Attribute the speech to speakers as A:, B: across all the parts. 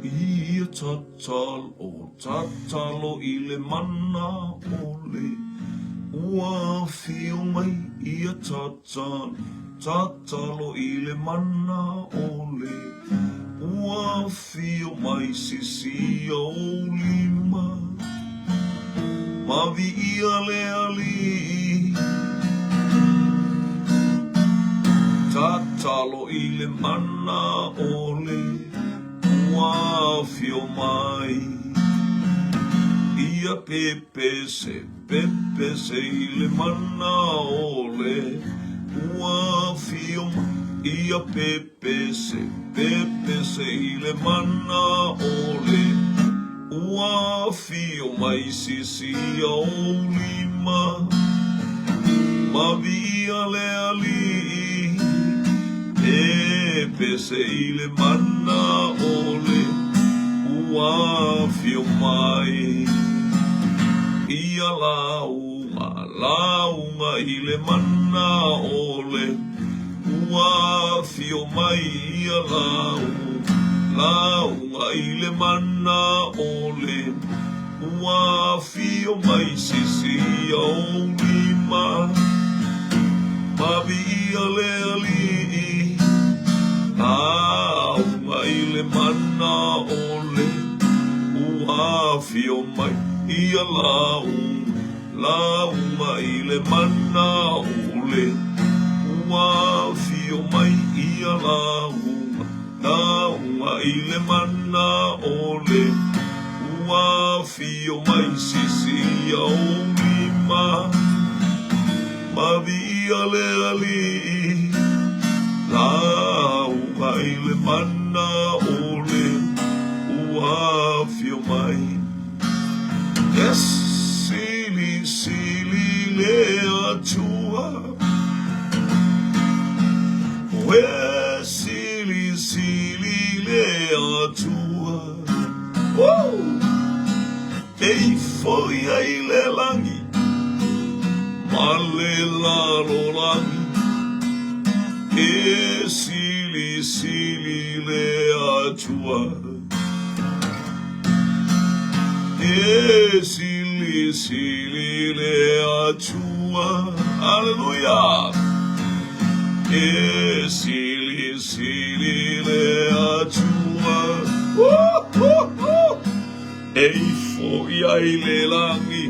A: Ia tatalo, tatalo i le mana ʻole, Ua afio mai ia tatalo, tatalo i le mana ʻole, Ua afio mai sisia ou lima, Ma viia le Alii. Tatalo i le mana ʻole, ua afio mai ia pepese, pepese i le mana ʻole, ua afio mai ia pepese, pepese i le mana ʻole, ua afio mai sisia ou lima, Ma viia le Alii, pepese i le mana ʻole, ua afio mai ia lauga, lauga i le mana ʻole, ua afio mai ia lauga, lauga i le mana ʻole. Ua afio mai sisia ou lima, Ma viia le Alii, Lauga i le mana ʻole. Ua afio mai ia lauga, Lauga i le mana ʻole. Ua afio mai ia lauga, Lauga i le mana ʻole, Ua afio mai sisia ou lima, Ma viia le Alii, Lauga i le mana ʻole, Ua afio mai. E silisili le Atua, E silisili le Atua, Woo! E ifo ia i le lagi ma le lalolagi, E silisili le Atua. E silisili le Atua. Aleluia! E silisili le Atua. E ifo ia i le lagi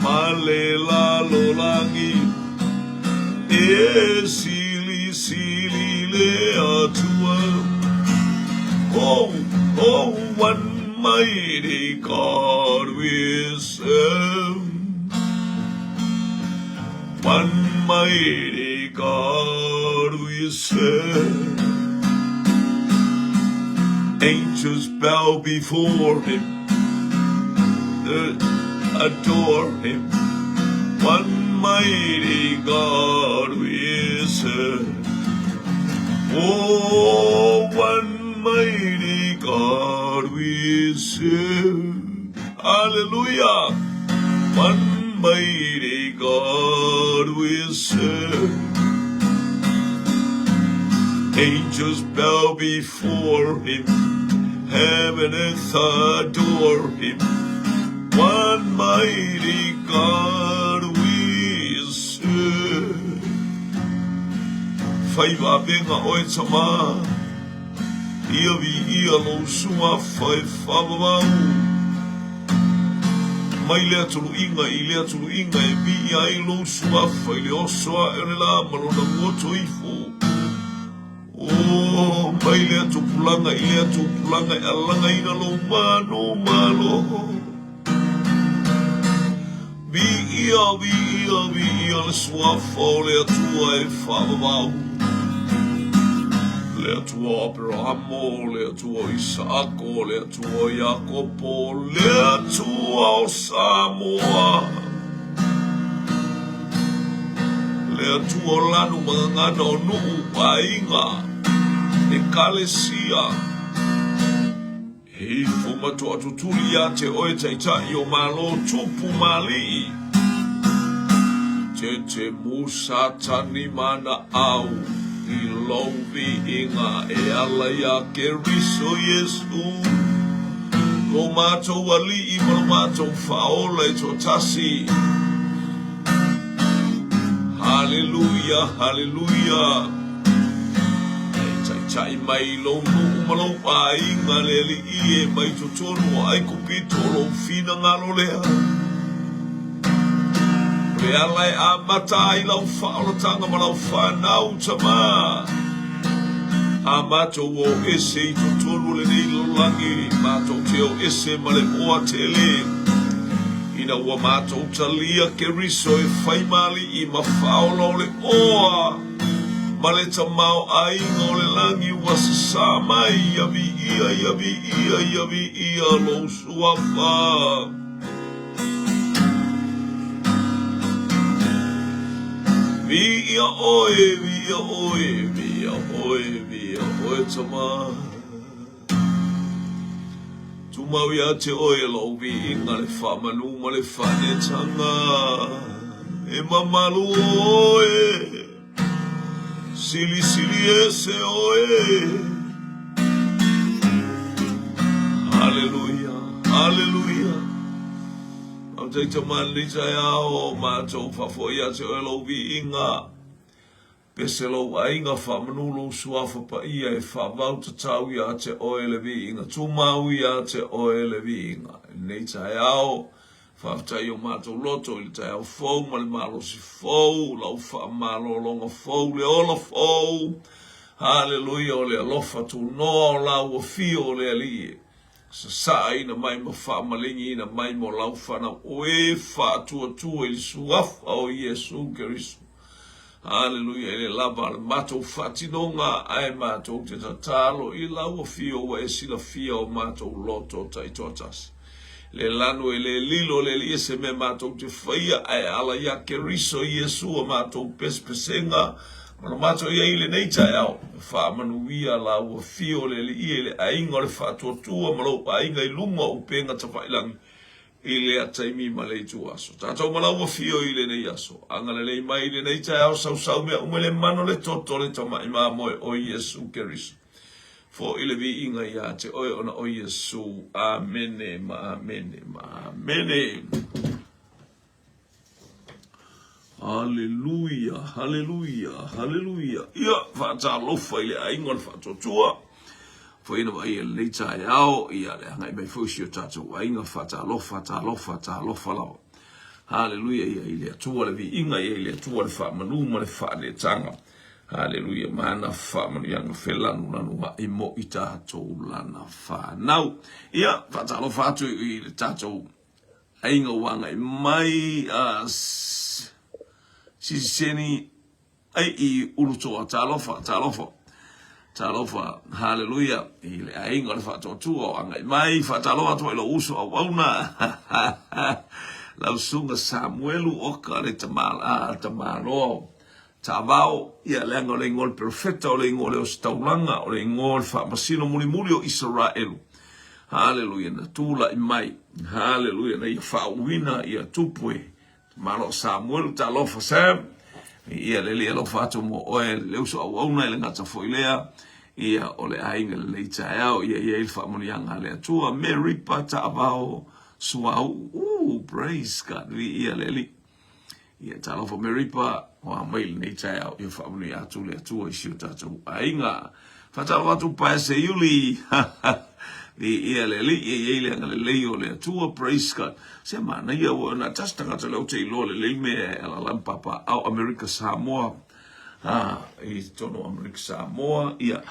A: ma le lalolagi. E silisili le Atua. Oh, oh, one mighty God we serve. One mighty God we serve. Angels bow before him, adore him. One mighty God we serve. Oh, one mighty God we serve. Hallelujah. One mighty God we serve. Angels bow before him, heaven and earth adore him. One mighty God we serve. Fai vavenga oe tama, ia viia lou suafa e faavavau. Mai lea tuluiga i lea tuluiga e viia ai lou suafa i le oso ae o le la ma lona guoto ifo. O, mai lea tupulaga i lea tupulaga e alagaina lou manumalo. Viia, viia, viia le Suafa o le Atua e faavavau. Le Atua o Aperahamo, le Atua o Isaako, le Atua o Iakopo, le Atua o Samoa. Le Atua o lanu ma gagana o nuu, aiga, ekalesia. E ifo ma toatutuli iā te oe Taitai o Malo Tupu ma Alii. Te te mu Satani ma na au. I lou viiga e ala iā Keriso Iesu, lo matou Alii ma lo matou Faaola e toatasi. Haleluia, haleluia. E taitai mai i lou nuu ma lou aiga le Alii e mai totonu o Aikupito o lou finagalo lea. O le ala e amata ai lau faaolataga ma lau fanau tama. A matou o ese i totonu o lenei lalolagi, matou te o ese ma le oa tele. Ina ua matou talia Keriso e fai ma alii ma faaola o le oa ma le tamaoaiga o le lagi ua sasā mai, ia viia, ia viia, ia viia lou suafa. Viia ʻoe, viia ʻoe, viia ʻoe, viia ʻoe Tama. Tumau iā te ʻoe lou viiga le faamanu ma le faanetaga. E mamalu ʻoe, silisili ese ʻoe. Haleluia, haleluia. Faafetai Tama i lenei taeao, matou faafo'i ia te oe lou viiga. Pese lou aiga, faamanu lou suafa paia e faavau tatau ia te oe le viiga, tumau ia te oe le viiga. I lenei taeao, faafetai i o matou loto i le taeao fou ma le malosi fou, lau faamalologa fou, le ola fou. Haleluia, o le alofa tunoa o lau afio o le Alii e. Sasaaina mai ma faamaligiina mai mo lau fanau o e faatuatua i le suafa o Iesu Keriso. Aleluia, e le lava le matou faatinoga, ae matou te tatalo i lau afio ua e silafia o matou loto taitoatasi. Le lanu e le lilo le Alii e se mea matou te faia, ae ala iā Keriso Iesu a matou pesepesega ma lo matou i ai i lenei taeao. Faamanuia lau afio o le Alii i le aiga o le faatuatua ma lou aiga i luga o upega tafailagi i lea taimi ma le itu aso. Tatou ma lau afio i lenei aso. Agalelei mai i lenei taeao sausau mea uma i le mana o le toto o le Tamai Mamoe o Iesu Keriso. Foʻi le viiga iā te oe ona o Iesu. Amene ma amene ma amene. Haleluia, haleluia, haleluia. Ia, faatalofa i le aiga o le faatuatua. Foi ina vaai e lenei taeao, ia le agai mai foi si o tatou aiga, faatalofa, talofa, talofa lava. Haleluia, ia i le Atua le viiga, ia i le Atua le faamanu ma le faaneetaga. Haleluia, ma ana faamanuiaga felanulanua'i mo i tatou lana fanau. Ia, faatalofa atu i le tatou aiga ua agai mai a Sisiseni ai i Ulutoa. Talofa, talofa, talofa, haleluia, i le aiga o le faatuatua o agai mai. Faatalofa atu ai lou uso auauna, lau susuga Samuelu Oka le tamaloa Taavao, ia, leaga o le igoa o le perofeta, o le igoa o le ositaulaga, o le igoa o le faamasino mulimuli o Isaraelu. Haleluia, na tulai mai. Haleluia, na ia faauuina ia tupu e Malo Samuelu, talofa Sam. Ia, le Alii alofa atu mo oe, le uso auauna i le gata foi lea. Ia, o le aiga lenei taeao, ia i ai le faamanuiaga a le Atua. Meripa, Taavao, Suauu, ooh, praise God, viia le Alii. Ia, talofa Meripa, ua mai lenei taeao, ia faamanuia atu le Atua i si o tatou aiga. Faatalofa atu Pae Seiuli, viia le Alii, e i ai le agalelei o le Atua, praise God. Se manaia ua na tasi tagata lea ou te iloa lelei mea e alaala ma papaaao Amerika Samoa, a, i totonu o Amerika Samoa, ia,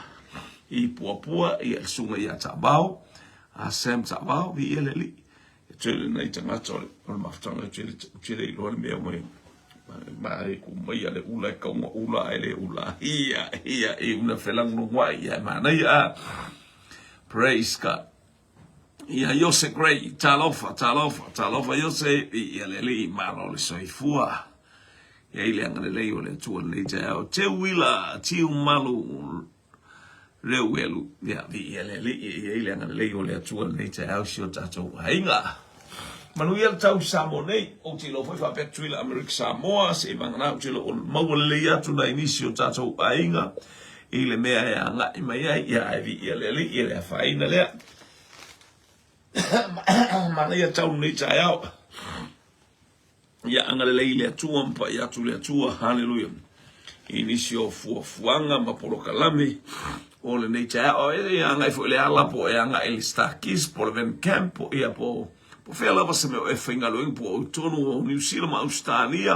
A: i Puapua, ia, le susuga ia Taavao, a Sam Taavao, viia le Alii. E tele nai tagata o le mafutaga e tele, ou te le iloa le mea mai ma e ku mai a le ula e kaunga ula ae le ula. Ia, ia, i una felagolongoai, ia e manaia a. Praise God. Ia Iose Gray, talofa, talofa, talofa Iose, ia le Alii malo le soifua. Ia i le agalelei o le Atua lenei taeao. Teuila, Tiumalu, Reuelu, ia, viia le Alii e i ai le agalelei o le Atua lenei taeao i si o tatou aiga. Manuia le tau i Samoa nei. Ou te iloa foi faapea Tutuila Amerika Samoa, se i vagana ou te iloa ua maua lelei atu nai nisi o tatou aiga i le mea e agai mai ai, ia ae viia le Alii, e le afaina lea. Manaia tau lenei taeao. Ia agalelei le Atua ma pai atu le Atua, haleluia, i nisi o fuafuaga ma polokalame o lenei taeao. E agai foi le ala po e agai i le Starkist po le Van Camp po ia po po fea lava se mea o e faigaluega po o totonu o Niu Sila ma Ausetalia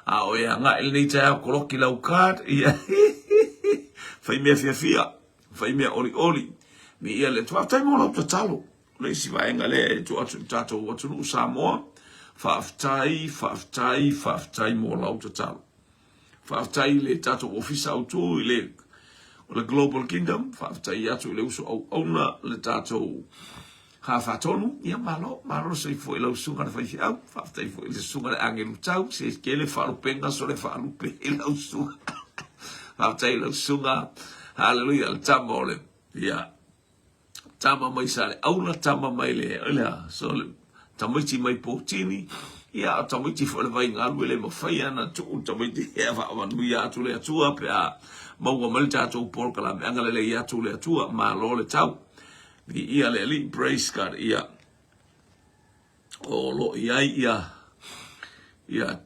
A: a o e agai i lenei taeao koloki lau card ia fai mea fiafia fai mea olioli viia le Atua. Faafetai mo lau tatalo. O le isi vaega lea e tuu atu i le tatou atunuu Samoa, faafetai, faafetai, faafetai mo lau tatalo. Faafetai i le tatou ofisa autu i le o le Global Kingdom, faafetai atu i le uso auauna le tatou Hafatonu, ia malo, malo le soifua i lau susuga le faifeau, faafetai foi i le susuga le agelu tau, se tele faalupenga sole faalupe i lau susuga. Faafetai i lau susuga, haleluia, le tama o le, ia, tama mai Saleaula, tama mai le, le a, so le tamaiti mai Potini, ia a tamaiti foi le vaigalu e le mafai ana tuu le tamaiti e faamanuia atu le Atua pe a maua mai le tatou polokalame agalelei atu le Atua, malo le tau. Viia le Alii, praise God, ia. O lo o i ai ia, ia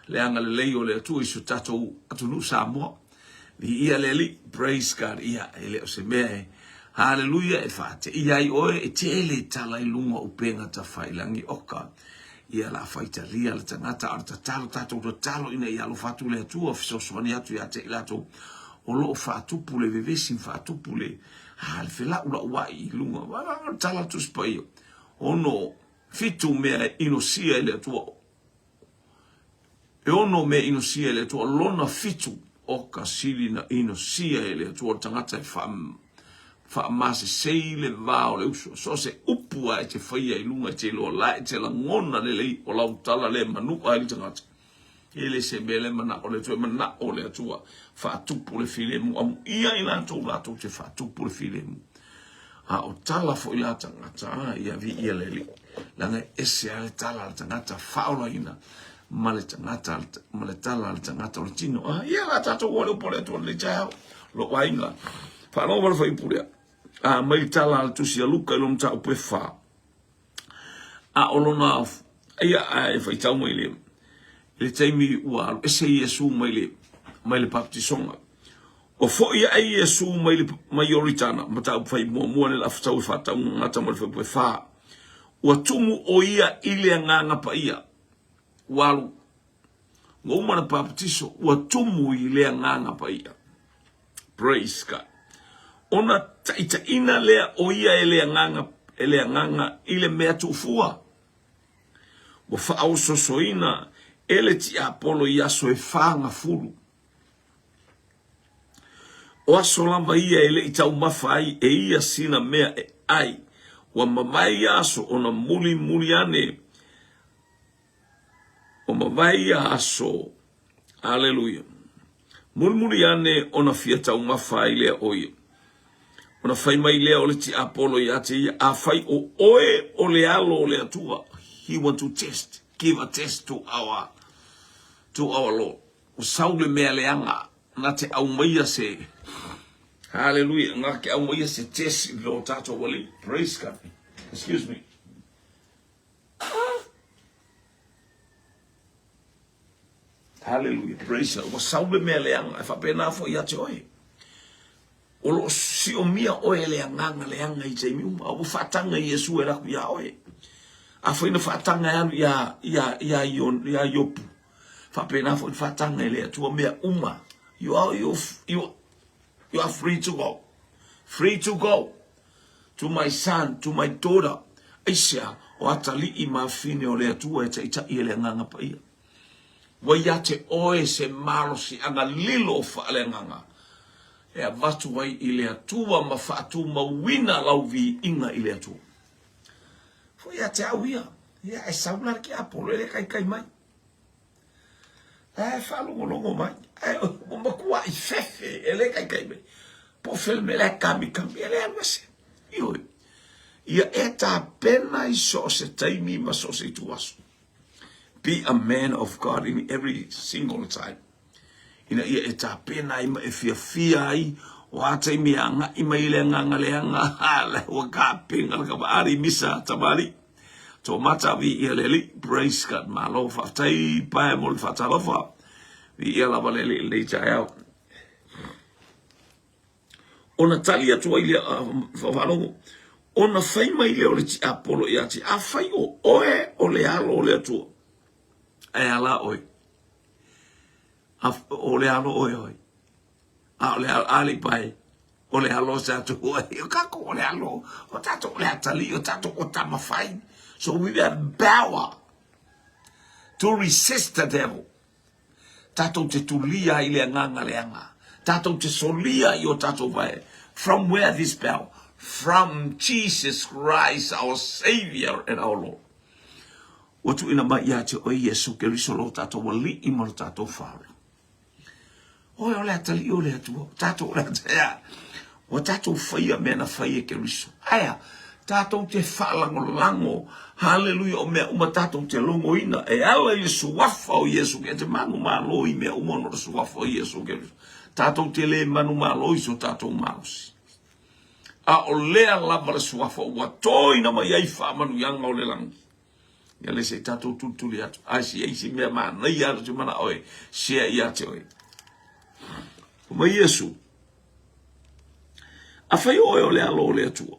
A: le agalelei o le Atua i so tatou atunuu Samoa. Viia le Alii, praise God, ia e le o se mea e haleluia e faateia ai oe e tele tala i luga o upega tafailagi oka. Ia la faitalia le tagata a o le tatalo tatou tatalo ina ia alofa atu le Atua fesoasoani atu ia te i latou o lo o faatupu le vevesi ma faatupu le, ah, le felaulau ai i luga. Wa tala Tusi Paia. Ono, fitu mea e inosia e le Atua. E ono mea inosia e le Atua, lona fitu o ka sili na inosia e le Atua o le tagata e wha, whaamasesei le va o le uso. So se upu a e te whaia i lunga i te iloa la e te lagona lelei o lau tala le manua ai le tagata. E le se mea le manao le Atua, e manao le Atua faatupu le filemu, amuia i latou latou te faatupu le filemu. A o tala foi la tagata, a ia viia le Alii, leaga e ese lava le tala a le tagata faaolaina ma le tagata ma le tala a le tagata o le tino. A ia la tatou o le upu a le Atua i lenei taeao, lou aiga. Faalogo mai le fuaiupu lea. A mai le tala a le tusi a Luka i lona mataupu e fa. A o lona ia ae faitau mai le le taimi ua alu ese Iesu mai le mai le baptisoga. Ua foi ae Iesu mai le mai Ioritana, mataupu fai muamua le lafutau e faataugata ma le fuaiupu e fa. Ua tumu o ia i le Agaga Paia. Ua alu ua uma le baptiso, ua tumu i le Agaga Paia. Praise God. Ona taitaiina lea o ia e le Agaga, e le Agaga i le mea tuufua. Ua faaososoina e le tiapolo i aso e fagafulu. O aso lava ia e le i taumafa ai e ia sina mea e ai. Ua mavae ia aso ona mulimuli ane. Ua mavae ia aso. Aleluia. Mulimuli ane ona fia taumafa ai lea o ia. Ona fai mai lea o le tiapolo ia te ia, afai o oe o le alo o le Atua. He want to test, give a test to our, to our Lord. Ua sau le mea leaga, na te aumaia se, hallelujah, na te aumaia se test i lo tatou Alii. Praise God. Excuse me. Hallelujah. Praise God. Ua sau le mea leaga, e faapena foi ia te oe. O lo o siomia oe e le agaga leaga i taimi uma. A ua faataga Iesu e alu atu iā oe. Afai na faataga e alu iā, iā, iā, iā Iopu, faapena foi na faataga e le Atua mea uma. You are, you, you, you are free to go. Free to go. To my son, to my daughter. Aisea, o atalii ma afine o le Atua e taitai e le Agaga Paia. Ua ia te oe se malosiaga lilo faaleagaga e avatu ai i le Atua ma faatumauina lau viiga i le Atua. Foi ia te au ia, ia e sau la le tiapolo e le kaikai mai. E faalogologo mai, ae ua matuai fefe e le kaikai mai. Po o fea le mea la e kamikami, e le alu ese. Ioe. Ia e tapena i so o se taimi ma so o se ituaso. Be a man of God in every single time. Ina ia e tapena ai ma e fiafia ai o a taimi e agai mai le agaga leaga, ha, le ua kapena le kavaari misa tamali. Tō mata vi ia le alii. Praise God. Malo faafetai pae mo le faatalofa. Vi ia lava le alii lenei taeao. Ona tali atu ai lea, faalogo, ona fai mai lea o le tiapolo ia te, afai o oe o le alo o le Atua, ae ala oe. O le alo oe oe. A o le a le pae, o le alo sa tu oe. O kākou o le alo, o tātou o le atalii, o tātou o tamawhai. So we have power to resist the devil. Tātou te tulia i le agaga leaga. Tātou te solia i o tātou vae. From where this power? From Jesus Christ, our Savior and our Lord. Ua tuuina mai ia te oe Iesu Keriso lo tātou alii ma lo tātou whaola. Oe o le atalii o le Atua, o tātou o le atua. Ua tātou whaia mea na whai e Keriso. Aea, tātou te whaalangolago, haleluia, o mea uma tātou te longoina, e ala i le suafa o Iesu, e te manu malo i mea uma ona o le suafa o Iesu Keriso. Tātou te le manu malo i so tātou malosi. A o lea lava le suafa ua toina mai ai faamanuiaga o le langi. Ia le se i tatou tulituli atu. Ae si ai si mea manaia atu te manao e share ia te oe. Fai mai Iesu, Afai oe o le alo o le Atua,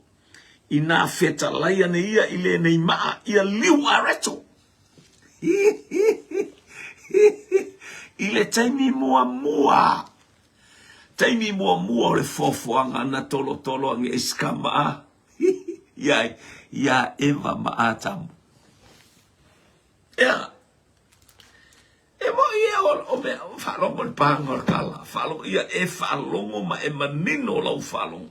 A: inā fetalai ane ia i lenei maa ia liu areto. I le taimi muamua, taimi muamua o le foafoaga na tolotolo ange e sikama a. Ia, ia Eva ma Atamu. Ea, e mo ia o, o mea, o faalogo le pāga o le kala, faalogo, ia e faalogo ma e manino lau faalogo.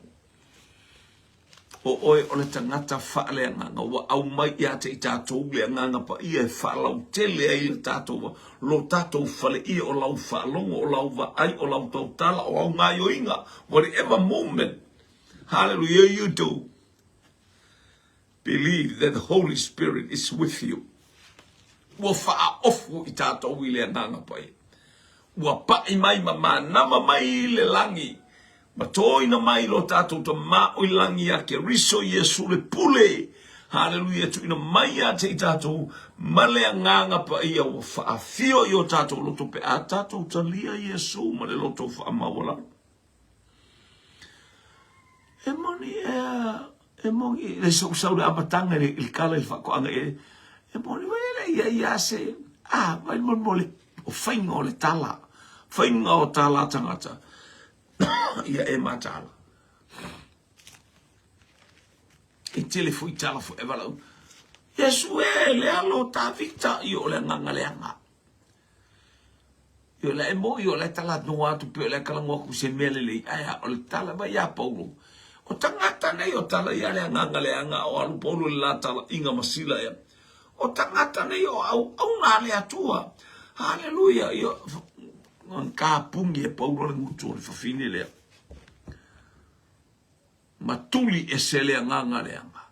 A: O oe o le tagata faaleagaga, ua aumai ia te i tātou le agaga paia e faalautele ai le tātou, lo tātou faleia o lau faalogo, o lau vaai, o lau tautala, o au gaioiga, whatever movement, Hallelujah, you do. Believe that the Holy Spirit is with you. Ua faaofu i tātou i le agaga paia. Ua paʻi mai ma manama mai i le lagi. Ma tōina mai lo tātou tamā o i lagi a Keriso Iesu le pule. Hallelujah, tuuina mai ia te i tātou ma le agaga paia ua faafio i o tātou loto pe a tātou talia Iesu ma le loto faamaualalo. E moni ea, e moni, le sau sau le amataga i le kala i le faatoaga e, e moni vai ele ia ia se, a, vai mo mo le, o whainga o le tala, whainga o tala tangata, ia e mataala. E tele foi tala fo e walau. Iesu e, le alo Tavita, i o le agaga leaga. Ioe, la e moni o la e talanoa atu pei o la e talanoa atu i se mea lelei, ae a o le tala mai ia Paulo, o tagata nei o tala ia le agaga leaga o alu Paulo i le la talaiga ma Sila ea. O tagata nei o auauna a le Atua. Haleluia! Ioe, kapuni e Paulo le gutu o le fafine lea. Ma tuli ese le agaga leaga.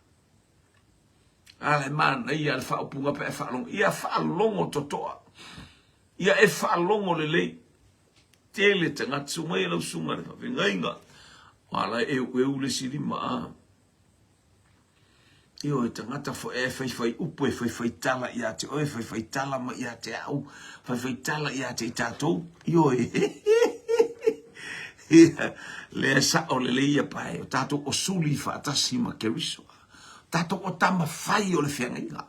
A: A le manaia le faaupuga pe a faalogo. Ia faalogo totoa. Ia e faalogo lelei. Tele tagata su mai e lau susuga le faafeagaiga. Ala e eueu le isi lima a. Ioe, tagata foi e faifai upu, e faifai tala ia te oe, faifai tala mai ia te au, faifai tala ia te i tatou. Ioe. Ia, lea sao lelei ia pae, o tatou o suli faatasi ma Keriso. Tatou o tama fai o le feagaiga.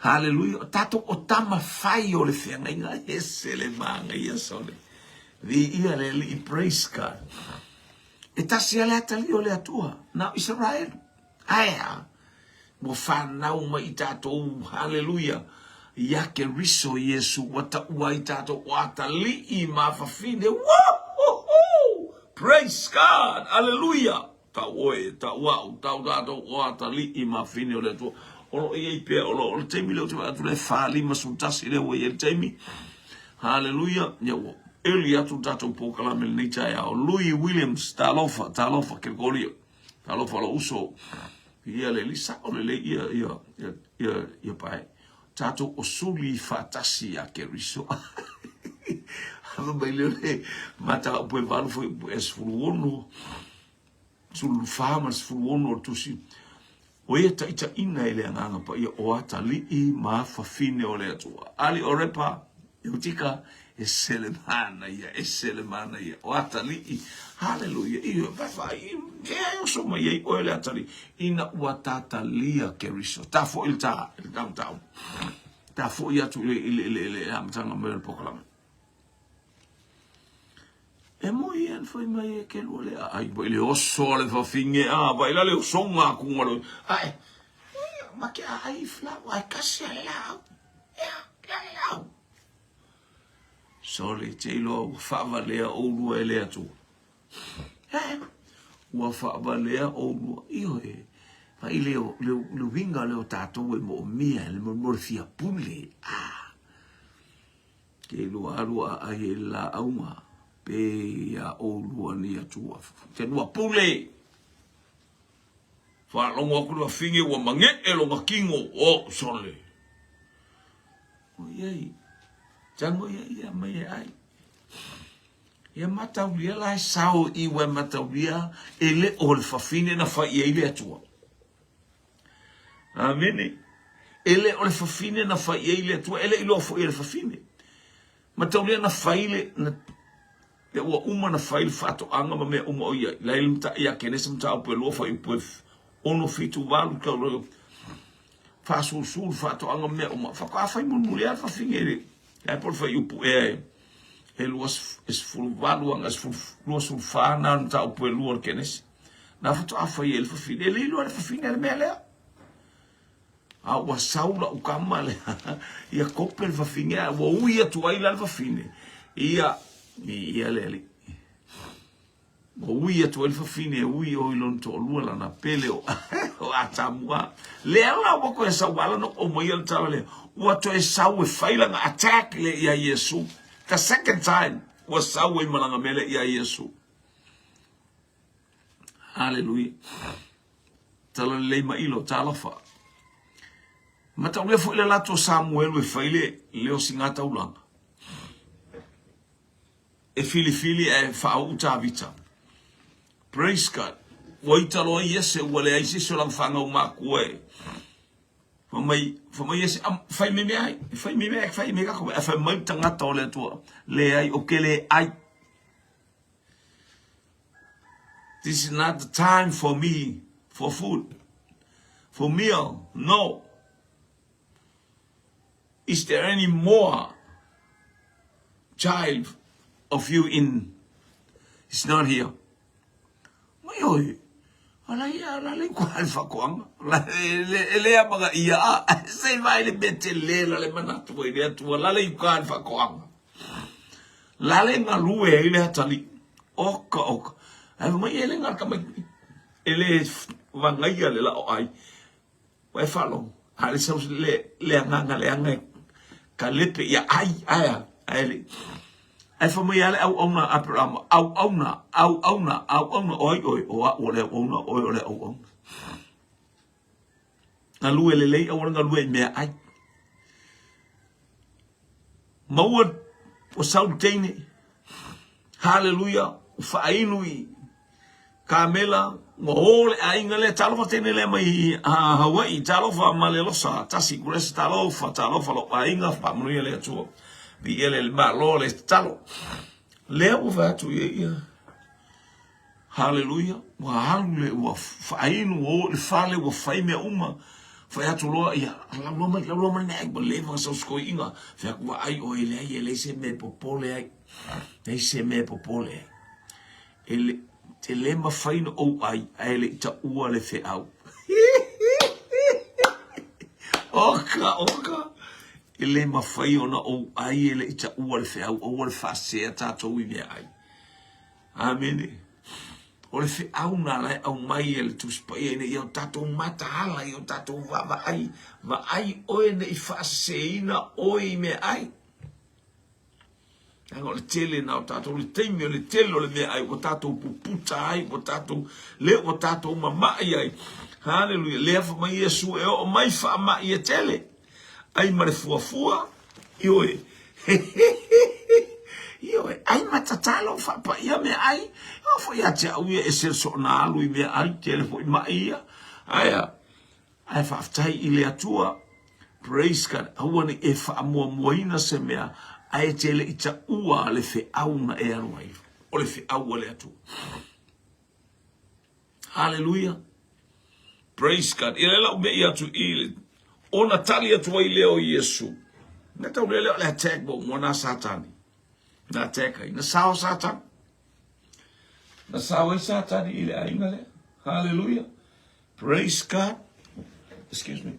A: Haleluia. O tatou o tama fai o le feagaiga. Ese le māngaia sole. Viia le Alii. Praise God. E tasi a le atalii o le Atua, na o Isaraelu. Ae a? Ua whanau mai i tatou, haleluia, ia Keriso Iesu, ua taua ai tatou o atalii ma fafine. Woo-hoo-hoo! Praise God! Haleluia! Tau oe, tau au, tau tatou o atalii ma fafine o le Atua. O lo o i ai pea, o lo o le taimi lea ou te vaai atu lea e 4:51 lea ua i ai le taimi. Haleluia! Ia ua early atu le tatou polokalame i lenei taeao. Louis Williams, talofa, talofa Kerekolia. Talofa lou uso. Ia le alii sao lelei ia ia ia ia ia pae. Tatou osuli faatasi ia Keriso. Fai mai lea o le mataupu e 8 fuaiupu e 16, 14 ma le 16 o le tusi. O ia taitaiina e le Agaga Paia o atalii ma afafine o le Atua. Ali Orepa, Eutika, ese le manaia, ese le manaia, o atalii, haleluia, i vai, e oso mai ai oe le atalii, ina ua tatalia Keriso. Ta foi le ta, le tau Ta foi atu i le, i le, i le, i le amataga mai o le polokalame. E moi e fai mai e ke lua le ai vai le oso le fafine a vai la le osonga aku ngalo ai ma ke ai fla ai kasi a la ya la la sole te ilo faavalea oulua e le Atua ua faavalea oulua ioe vai le le le uiga lea o tatou e moomia le mo le fia pule ah Ke lua alu a ai e le laauga, pe ia oulua ni Atua. Te lua pule! Faalogo atu le wafine ua mage'e lona kino, o sole. Oi tango ia ia mai e ai. Ia mataulia la e sao i ua mataulia e le o le fafine na fai i ai le Atua. Amene. E le o le fafine na fai i ai le Atua, e le iloa foi e le fafine. Mataulia na fai le, na, le ua uma na fai le faatoaga ma mea uma o ia. La i le ia Kenese mataupu e lua fuaiupu e 6, 7, 8, tau faasusu le faatoaga ma mea uma. Faatoa fai mulimuli lava le fafine i le, e po le fuaiupu ea e, e 28 aga 24 na le mataupu e lua o le Kenese. Na faatoa fai ai le fafine. E le iloa le fafine le mea lea. A ua sau lau kama lea, ia kope le fafine, a ua ui atu ai la le fafine. Ia, ia le alii. Ua ui atu ai le fafine, e ui o i lona toalua lana pele o, o Atamua. Lea la ua toe sau ala no o mai le tala lea. Ua toe sau e fai lana attack le ia Iesu. The second time, ua sau ai ma lana mea lea ia Iesu. Haleluia. Tala lelei ma ilo, talofa. Mataulia foi le lato Samuelu e fai le leo singa taulaga. E filifili e whaau Tavita. Praise God. Ua ita loa Iese ua leai se isi o lana fanau makua e fai mai, fai mai Iese, am, fai mai mea ai, fai mai mea, fai mai kako, fai mai tagata o le Atua, leai, o ke le ai. This is not the time for me for food, for meal, no. Is there any more child of you in? It's not here. Mai oi, ala ia, ala le kwa le whakoanga. La e le amanga ia a, se vai le mea te le la le manatu i le atua, la le i kwa le whakoanga. Lale galue ai le atalii. Oka, oka. Ae fai mai e le gala tamaiti. E le vagaia le lao ai. Ua e faalogo. A le sau le, le agaga leaga e kalepe ia ai, ae a, ae le. Ae fai mai a le auauna a Aperama, auauna, auauna, auauna, o ai oe, o a'u o le auauna, oe o le auauna. Galue lelei, aua le galue i mea ai. Maua ua sau le teine. Haleluia, ua faainu i kamela, ua o le aiga lea, talofa teine lea mai Hawaii, talofa Malelosa, tasi Grace, talofa, talofa lou aiga, faamanuia le Atua. Viia le Malo le tatalo. Lea ua fai atu ia ia. Haleluia! Ua alu le, ua faainu, ua o i le fale, ua fai mea uma. Fai atu loa, ia, lauloa mai, lauloa mai le meaai, ua leva ona sau se toeaina. Fai atu, vaai oe, e leai, e leai se mea e popole ai. Leai se mea e popole ai. E le, e le mafai ona ou ai, ae le i taua le feau. Oka, oka. E le mafai ona ou ai e le i taua le feau, aua le faasea tatou i meaai. Amene. O le feau na la e aumai e le Tusi Paia ina ia o tatou mataala, ia o tatou vaavaai, vaai oe ne i faaseseina oe i meaai. Leaga o le tele na o tatou, le taimi o le tele o le meaai ua tatou puputa ai, ua tatou, lea ua tatou mamai ai. Haleluia. Lea fai mai Iesu e oo mai faamai e tele. Ai ma le fuafua, ioe. Ioe, ai ma tatalo faapaia meaai. E oo foi ia te au ia e ese le soona alu i meaai, tele foi mai ia. Ae a? Ae faafetai i le Atua. Praise God. Aua ne i e faamuamuaina se mea, ae e te le i taua le feau na e alu ai. O le feau a le Atua. Hallelujah. Praise God. Ia lea la ou mei atu i le ona tali atu ai lea o Iesu. Na tau lea o le attack mo mo na Satani. Na attack ai. Na sao Satani. Na sao ai Satani i le aiga lea. Hallelujah. Praise God. Excuse me.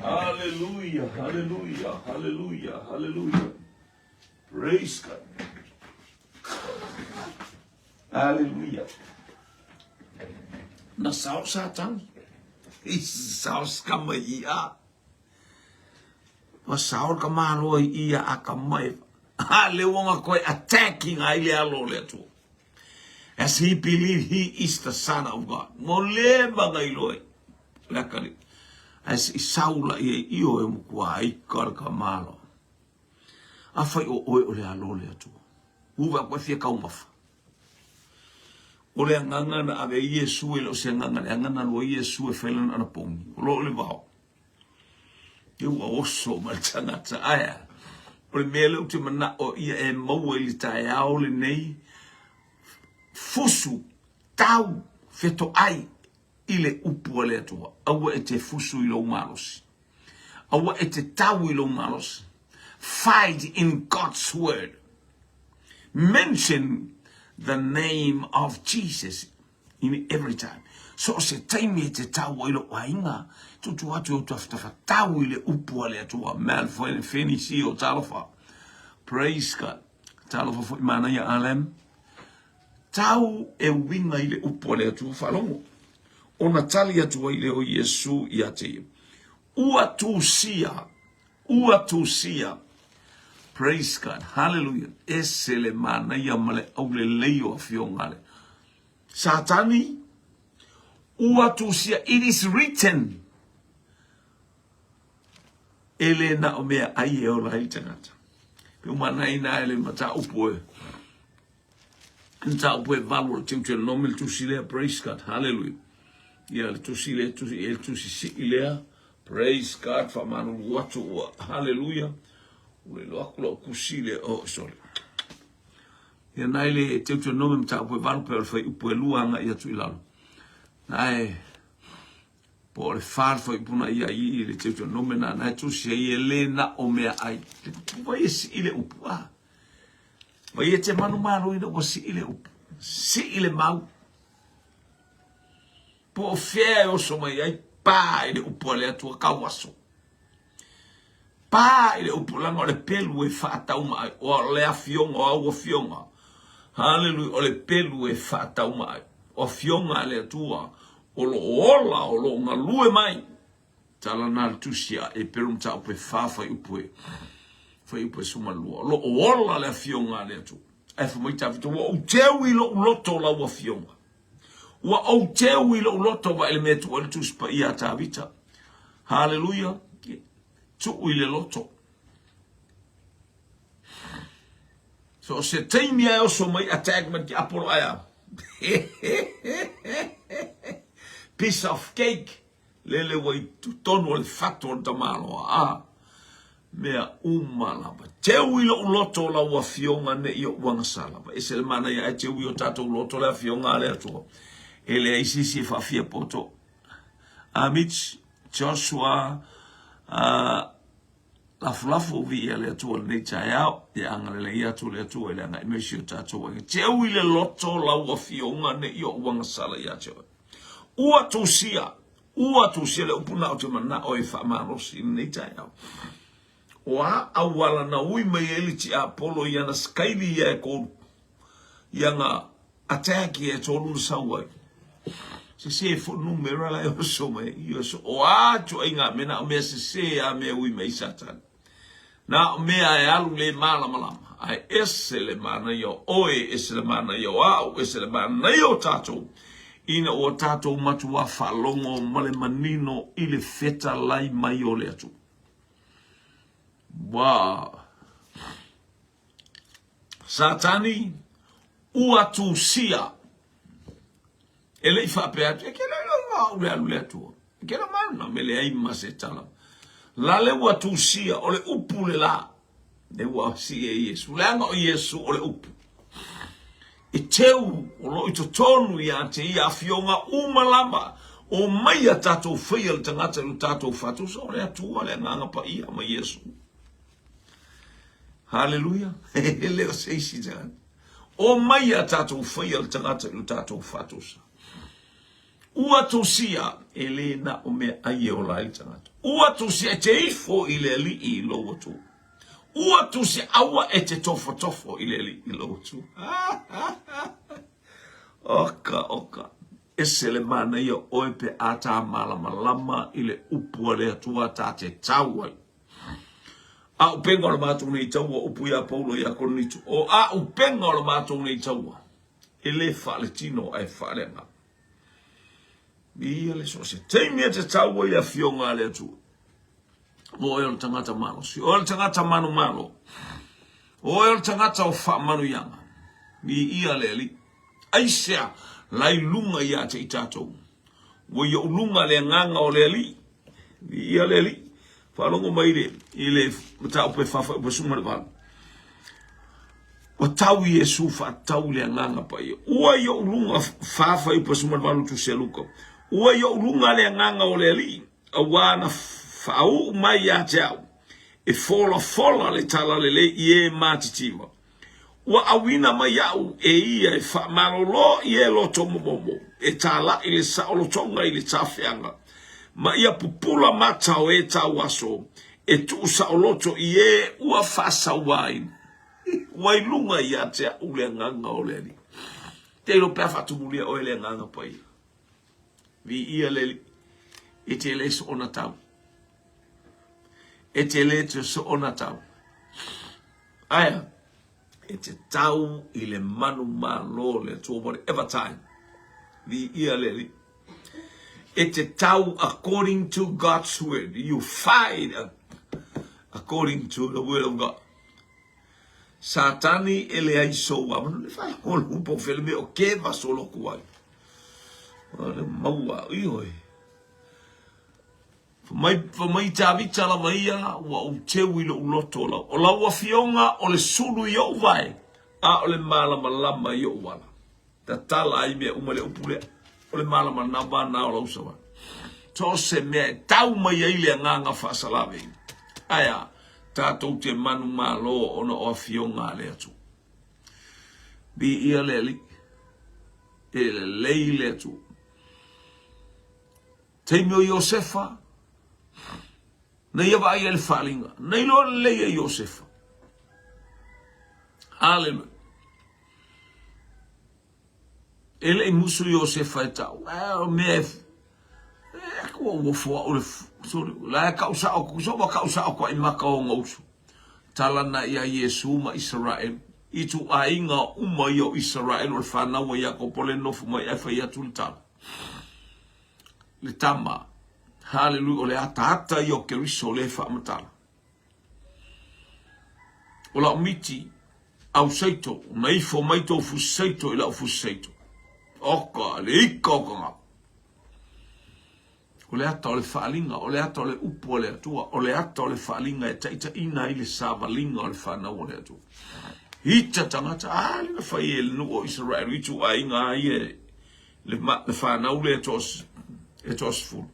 A: Hallelujah, hallelujah, hallelujah, hallelujah. Praise God. Hallelujah. Na sao Satani. I sao skama i a. Ua sao ka malo i ia a ka mai. Ha le wonga koe attacking ai le alo le atu. As he believe he is the son of God. Mo le magailoi. Le akali. As i saula ia i o e mukua ai ka ka malo. A fai o oe o le alo le atu. Uva koe fia kaumafa. O le agaga na ave ai Iesu e le o se agaga leaga na alu ai Iesu e fai lana anapogi. O lo o le vao. E ua oso ma le tagata. Ae a? O le mea lea ou te manao ia e maua i le taeao lenei, fusu, tau, fetoai i le upu a le Atua. Aua e te fusu i lou malosi. Aua e te tau i lou malosi. Fight in God's word. Mention the name of Jesus in every time. So o se taimi e te tau ai lou aiga, tutu atu i ou tafatafa, tau i le upu a le Atua, mea le foe le fenisi o talofa. Praise God. Talofa foi manaia Alem. Tau e uiga i le upu a le Atua faalogo. Ona tali atu ai lea o Iesu ia te ia. Ua tusia, ua tusia. Praise God. Hallelujah. Ese le manaia ma le aulelei o afioga a le Satani, ua tusia, it is written, e le na o mea ai e ola ai le tagata. Pe umana ina e le mataupu e, mataupu e valu o le Deuteronomy le tusi lea, praise God, hallelujah. Ia le tusi lea, tusi, e le tusi sii lea, praise God, whamanulu atu ua, hallelujah. Ua iloa aku lau kusi lea, oh sorry. Ia na i le Deuteronomy mataupu e valu pe o le fuaiupu e lua agai atu i lalo. Na e po o le fa le fuaiupu na ia i i le Deuteronomy na na e tusi ai e le na o mea ai. Vai e sii le upu a. Vai e te manu malo ina ua sii le upu. Sii le mau. Po o fea e oso mai ai pa i le upu a le Atua kau aso. Pa i le upu leaga o le pelu e faatauma ai, o le afioga, o au afioga. Haleluia, o le pelu e faatauma ai. O afioga a le Atua o lo o ola, o lo o galue mai. Tala na le tusi a Eperu mataupu e fa fuaiupu e fuaiupu e 12. O lo o ola le afioga a le Atua. Ae fai mai Tavita, ua ou teu i lou loto lau afioga. Ua ou teu i lou loto vaai le mea e tuu ai le Tusi Paia a Tavita. Haleluia. Tuu i le loto. So se taimi ae oso mai attack mai tiapolo ae a. Piece of cake. Lele ua i totonu o le fatu o le tamaloa, a mea uma lava. Teu i lou loto lau afioga ne i ou agasala. E ese le manaia ae teu i o tatou loto le afioga a le Atua. E leai se isi e faafia poto. Amit, Joshua, uh, lafulafu viia le Atua lenei taeao, ia agalelei atu le Atua i le agai mai si o tatou aiga. Teu i le loto lau afioga ne i ou agasala ia te oe. Ua tusia, ua tusia le upu na ou te manao e faamalosi i lenei taeao. O a auala na ui mai ai le tiapolo i ana sikaili ia e kolu, i ana attack ia e tolu na sau ai. Sese fo numera la e oso mai, i oso, o a ituaiga mea, na o mea sese a mea ui mai Satani. Na o mea e alu le malamalama. Ae ese le manaia o oe, ese le manaia o au, ese le manaia o tatou, ina ua tatou matuā faalogo ma le manino i le fetalai mai o le Atua. Ua Satani, ua tusia. E le i faapea atu, e ke le lo au le alu le Atua. E ke le mana me le ai ma se tala. La le ua tusia, o le upu le la. Le ua si e Iesu. Leaga o Iesu o le upu. E teu o lo o i totonu ia te ia afioga uma lava o mai a tatou faia le tagata i lo tatou faatusa o le Atua le Agaga Paia ma Iesu. Haleluia! E le o se isi tagata. O mai a tatou faia le tagata i lo tatou faatusa. Ua tusia e le na o mea ai e ola ai le tagata. Ua tusia e te ifo i le alii i lou Atua. Ua tusia aua e te tofotofo i le alii i lou Atua. Oka, oka. Ese le manaia o oe pe a tā malamalama i le upu a le Atua tā te tau ai. A upenga o le matou nei taua, upu iā Paulo iā Korinito, o a upenga o le matou nei taua, e le faaletino ae faaleagaga. Ia le so se taimi e te tau ai le afioga a le Atua. O oe o le tagata malosi, o oe o le tagata manumalo, o oe o le tagata o faamanuiaga. Viia le Alii. Aisea la i luga ia te i tatou. Ua i ou luga le agaga o le Alii. Viia le Alii. Faalogo mai le, i le mataupu e faafaiupu 18. Ua tau Iesu faatatau i le Agaga Paia. Ua i ou luga, 4 fuaiupu 18 Tusi a Luka. Ua i ou luga le Agaga o le Alii, auā na faauu mai ia te au, e folafola le talalelei i e matitiva. Ua auina mai au e ia e faamalolo i e loto momomo, e tālaʻi le saolotoga i le tafeaga, ma ia pupula mata o e tauaso, e tuusaoloto i e ua faasauaina. Ua i luga ia te au le agaga o le Alii. Te iloa pe a faatumulia oe le Agaga Paia. Viia le Alii. E te le soona tau. E te le te soona tau. Aia, e te tau i le manu malo le Atua whatever time. Viia le Alii. E te tau according to God's word. You fight according to the word of God. Satani e leai sou avanoa. Le fai holo po fele me o ke vaso loku ai. O le maua ioe. Mai mai Tavita lava ia ua ou teu i lou loto lau. O lau afioga o le sulu i ou vae, a o le malamalama i ou ala. Tatala ai mea uma le upu lea. O le malamalama na o lau savali. So o se mea e tau mai ai le agaga faasalave. Ae a, tatou te manumalo ona o afioga a le Atua. Viia le Alii. E lelei le Atua. Taimi o Iosefa, na ia vaai ai le faaaliga, na iloa lelei e Iosefa. Haleluia. E le i musu Iosefa e tau, e o mea e, e ua uofo au le, sorry, la e kau sao, so ua kau sao kwa i maka o ngousu. Tala na ia Iesu ma Israel, i tu aiga uma ia o Israel o le whanau a Iakopo le nofu mai ai fai atu le tala. Le tama, haleluia, o le ataata ia o Keriso le faamatala. O lau miti, au saito, na ifo mai tou fusi saito i lau fusi saito. Oka, le ika o ka ngau. O le ata o le faaaliga, o le ata o le upu a le Atua, o le ata o le faaaliga e taitaiina ai le savaliga o le fanau a le Atua. Ita tagata, a le na fai e le nuu o Israel, i ituaiga a ia le, le fanau lea e toasefulu.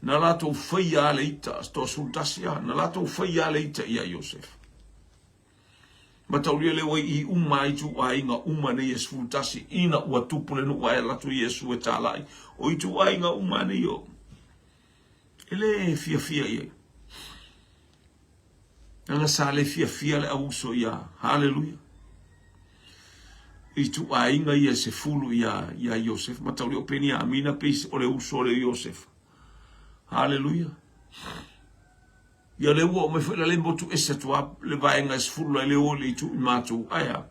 A: Na latou faia a le ita, 11 a, na latou faia a le ita ia Iosefa. Mataulia lea ua i uma ai ituaiga uma nei e 11 ina ua tupu le nuu ae alu atu Iesu e talai. O ituaiga uma nei o e le fiafia i ai. Leaga sa le fiafia le auuso ia, haleluia. Ituaiga ia se fulu ia, ia Iosefa. Mataulia o Peniamina pei o le uso lea o Iosefa. Haleluia. Ia lea ua oo mai foi la le motu ese atu a le vaega e 10 la e le o i le itu i matou ae a?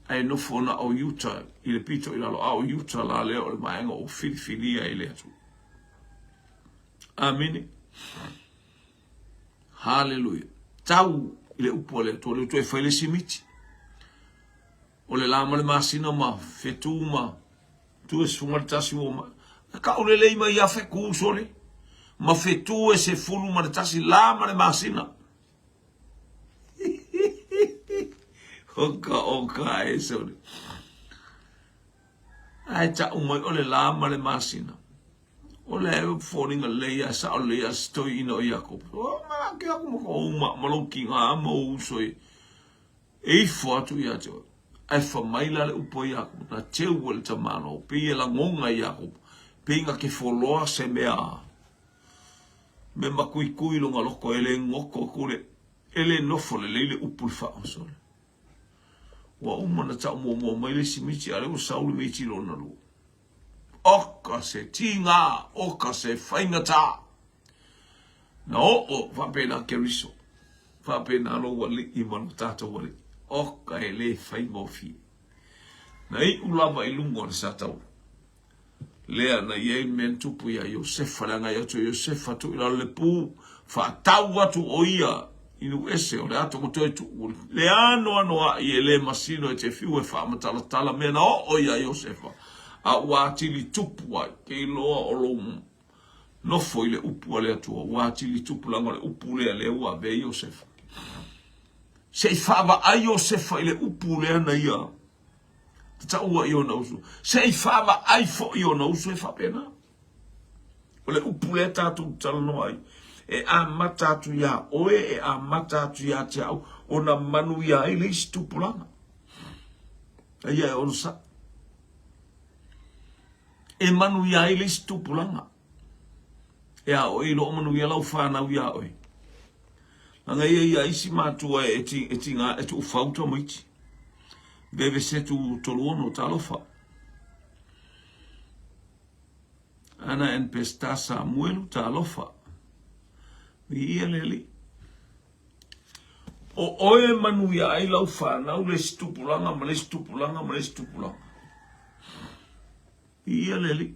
A: Ae nofo na o Utah i le pito i lalo a o Utah la lea o le vaega ua filifilia e le Atua. Amene. Haleluia. Tau i le upu a le Atua, lea ua toe fai le isi miti. O le la ma le masina ma fetu ma 21 ua ma kau lelei mai ia fetu sole ma fetu e 11 la ma le masina. Oka oka e sole. Ae tau mai o le la ma le masina. O le foliga lelei a sao lelei a se toeaina o Iakopo. O ma ke aku ma ko uma ma lou kiga ma ou uso e E ifo atu ia te oe. Ae fa mai la le upu a Iakopo, na teu e le tamaloa, pei e lagona e Iakopo, pei na ke foloa se mea, me makuikui lona loko, e le goto aku le, e le nofo lelei le upu i le faamasole. Ua uma na tau muamua mai le isi miti, a o lea ua sau le miti lona lua. Oka se tiga, oka se faigata. Na oo faapena Keriso, faapena lou alii ma lo tatou alii. Oka e le faigofie. Na iu lava i luga o le sataua. Lea na i ai le mea na tupu iā Iosefa, le agai atu o Iosefa tuu i lalo le pu, faatau atu o ia i nuu ese, o le ata ua toe tuu, le anoanoai e le masino e te fiu e faamatalatala mea na oo iā Iosefa, a ua atili tupu ai, ke iloa o lou nofo i le upu a le Atua, ua atili tupu leaga o le upu lea lea ua avea Iosefa. Se i faavaai Iosefa i le upu lea na ia taua i ona uso. Se i faavaai foi i ona uso e faapena. O le upu lea tatou talanoa ai, e amata atu iā oe, e amata atu ia te au, ona manuia ai le isi tupulaga. Aia e onosai. E manuia ai le isi tupulaga. E a oe i loo manuia lau fanau iā oe. Leaga ia ia isi matua e ti, e tiga e tuufau tamaiti. Veve setu 36 talofa. Ana and Pesta Samuelu talofa. Viia le Alii. O oe e manuia ai lau fanau le isi tupulaga ma le isi tupulaga ma le isi tupulaga. Viia le Alii.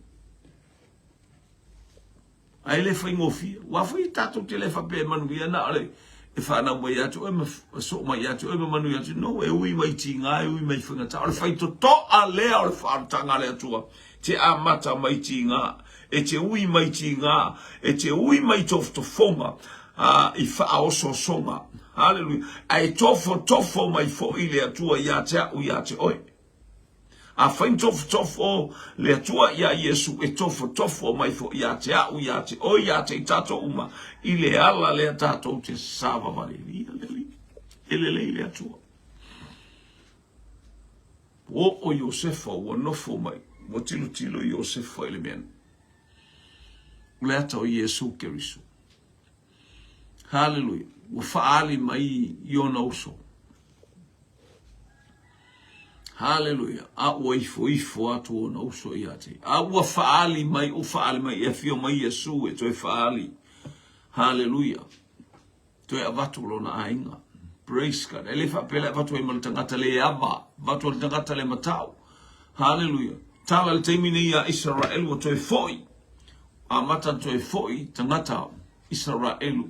A: Ae le faigofie. Ua foi tatou te le faapea e manuia na o le e fanau mai ia te oe ma soo mai ia te oe ma manuia atu. No, e ui mai tiga, e ui mai faigata. O le faitotoa lea o le faaolataga a le Atua. Te amata mai tiga, e te ui mai tiga, e te ui mai tofotofoga a, i faaosoosoga. Haleluia. Ae tofotofo mai foi le Atua ia te au ia te oe. Afai na tofotofo le Atua iā Iesu, e tofotofo mai foi ia te au, ia te oe, ia te i tatou uma, i le ala lea tatou te savavali. Ia le Alii, e lelei le Atua. Ua oo Iosefa, ua nofo mai, ua tilotilo Iosefa i le mea nei. O le ata o Iesu Keriso. Haleluia. Ua faaali mai i ona uso. Haleluia. A ua ifoifo atu ona uso ia te. A ua faaali mai, ua faaali mai, e afio mai Iesu e toe faaali. Haleluia. Toe avatu lona aiga. Praise God. E le faapea le avatu ai ma le tagata le ava, avatu ai le tagata le matau. Haleluia. Tala le taimi nei ia Isaraelu ua toe foi. Amata toe foi tagata Isaraelu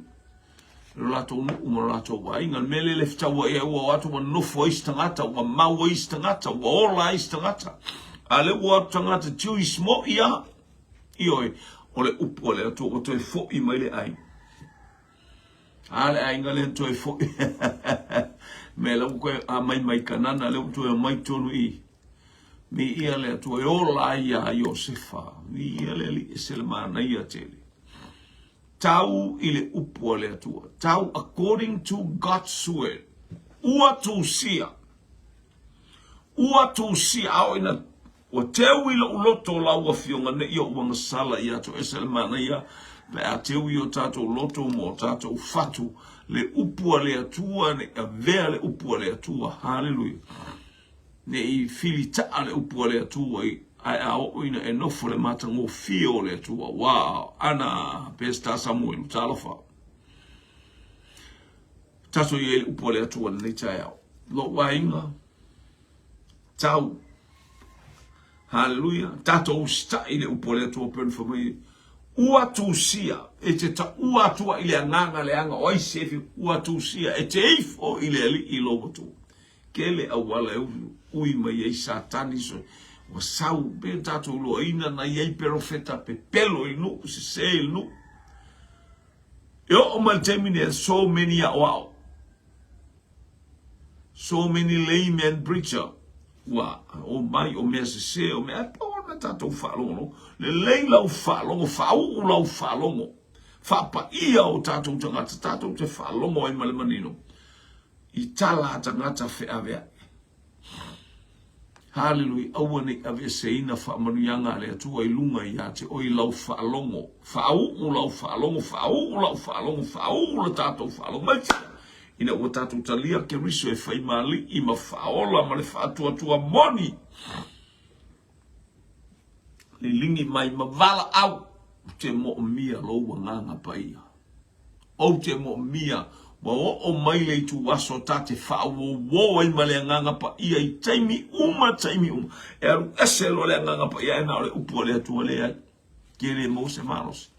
A: lo latou nuu ma lo latou aiga. Le mea lea le fetauai ai ua o atu ua nofo ai isi tagata, ua mau ai isi tagata, ua ola ai isi tagata. A lea ua o atu tagata Jewish moi a. Ioe, o le upu a le Atua ua toe foi mai le aiga. A le aiga lea toe foi. Mea la ua toe amai mai Kanana, lea ua toe omai tonu i Viia le Atua e ola ai iā Iosefa. Viia le Alii e se le manaia tele. Tau i le upu a le Atua. Tau according to God's word. Ua tusia. Ua tusia. A o ina ua teu i lou loto lau afioga ne i ou agasala ia te oe. E se le manaia pe a teu i o tatou loto ma o tatou fatu le upu a le Atua ne i avea le upu a le Atua. Haleluia. Ne i filitaa le upu a le Atua i ae a oo ina e nofo le matagofie o le Atua. Wow! Ana Peseta Samuelu, talofa. Tatou i ai le upu a le Atua i lenei taeao. Lou aiga, tau. Haleluia. Tatou usitai i le upu a le Atua pei ona fai mai, Ua tusia, e te taua atua i le agaga leaga o ai se fi, ua tusia, e te ifo i le Alii lou Atua. Tele auala e ui mai ai Satani so, ua sau pe tatou iloaina na i ai perofeta pepelo i le nuu, sese i le nuu. E oo mai le taimi nei, so many aoao. So many layman preacher ua omai o mea sese o mea ae pau ona tatou faalogologo. Lelei lau faalogo, faauu lau faalogo, faapaia o tatou tagata, tatou te faalogo ai ma le manino i tala a tagata feaveai. Haleluia, aua ne i aveeseina faamanuiaga a le Atua i luga ia te oe i lau faalogo. Faauu lau faalogo, faauu lau faalogo, faauu le tatou faalogo. Mai fia, ina ua tatou talia Keriso e fai ma alii ma faaola ma le faatuatua moni. Liligi mai ma valaau, ou te moomia lou agaga paia. Ou te moomia ua oo mai le ituaso ta te faauouo ai ma le Agaga Paia i taimi uma taimi uma. E alu ese loa le Agaga Paia ae na o le upu a le Atua leai. Ke le maua se malosi.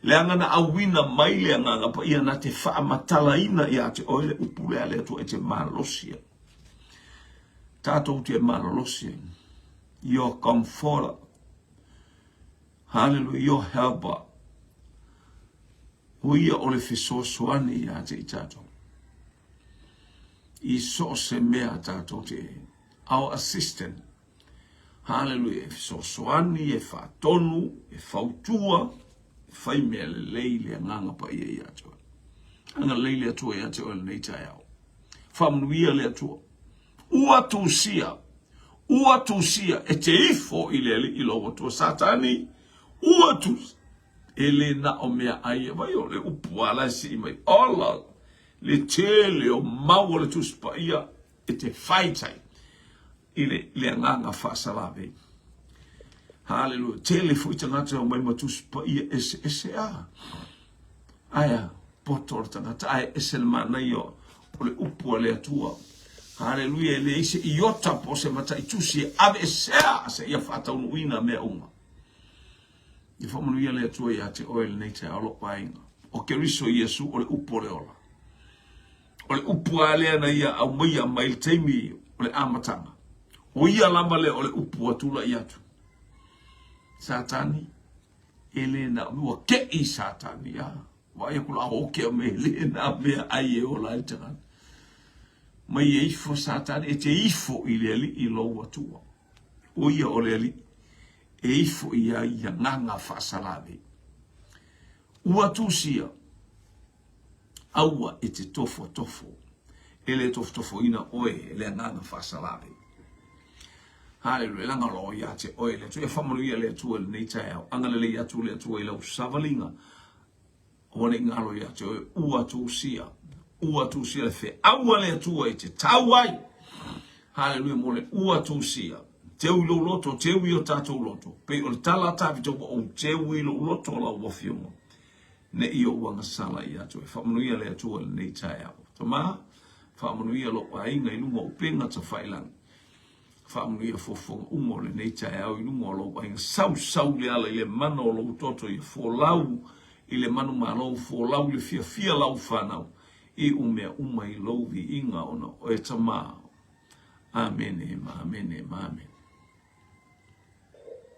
A: Leaga na auina mai le Agaga Paia na te faamatalaina ia te oe le upu lea a le Atua e te malosi ai. Tatou te malolosi ai. Your comforter. Hallelujah, your helper. O ia o le fesoasoani ia te i tatou. I so o se mea tatou te our assistant. Hallelujah, e fesoasoani, e faatonu, e fautua, e fai mea lelei le agaga paia ia te oe. Agalelei le Atua ia te oe lenei taeao. Faamanuia le Atua. Ua tusia, ua tusia, e te ifo i le Alii lou Atua Satani, ua tusia, e le na o mea ai e vai o le upu a la e sii mai. Ola le tele o mau o le Tusi Paia e te faitai i le, le agaga faasalavei. Haleluia. Tele foi tagata e omai ma Tusi Paia eseese a. Ae poto o le tagata, ae ese le manaia o le upu a le Atua. Haleluia, e leai se iota po o se mataitusi e aveesea seia faataunuuina mea uma. Ia faamanuia le Atua ia te oe lenei taeao lou aiga. O Keriso Iesu o le upu o le ola. O le upu lava lea na ia aumaia mai le taimi o le amataga. O ia lava lea o le upu ua tulai atu. Satani, e le na ua keʻi Satani a vaai aku la oke a me le na mea ai e ola ai tagata. Mai e ifo Satani e te ifo i le alii lou Atua. O ia o le alii e ifo i ai i agaga faasalavei. Ua tusia Aua e te tofotofo, e le tofotofoina oe e le agaga faasalavei. Haleluia, leaga o lo o ia te oe le Atua. Ia faamanuia le Atua i lenei taeao. Agalelei atu le Atua i lau savaliga. Aua ne i galo ia te oe, ua tusia, ua tusia le feau a le Atua e te tau ai. Haleluia, mo le ua tusia. Teu i lou loto, teu i o tatou loto. Pei o le tala a Tavita, ua ou teu i lou loto lau afioga. Ne i ou agasala ia te oe. Faamanuia le Atua i lenei taeao. Tama, faamanuia lou aiga i luga o upega tafailagi. Faamanuia fuafuaga uma o lenei taeao i luga o lou aiga. Sausau le ala i le mana o lou toto ia folau i le manumalo, folau i le fiafia lau fanau i umea uma i lou viiga ona oe Tama. Amene ma amene ma amene.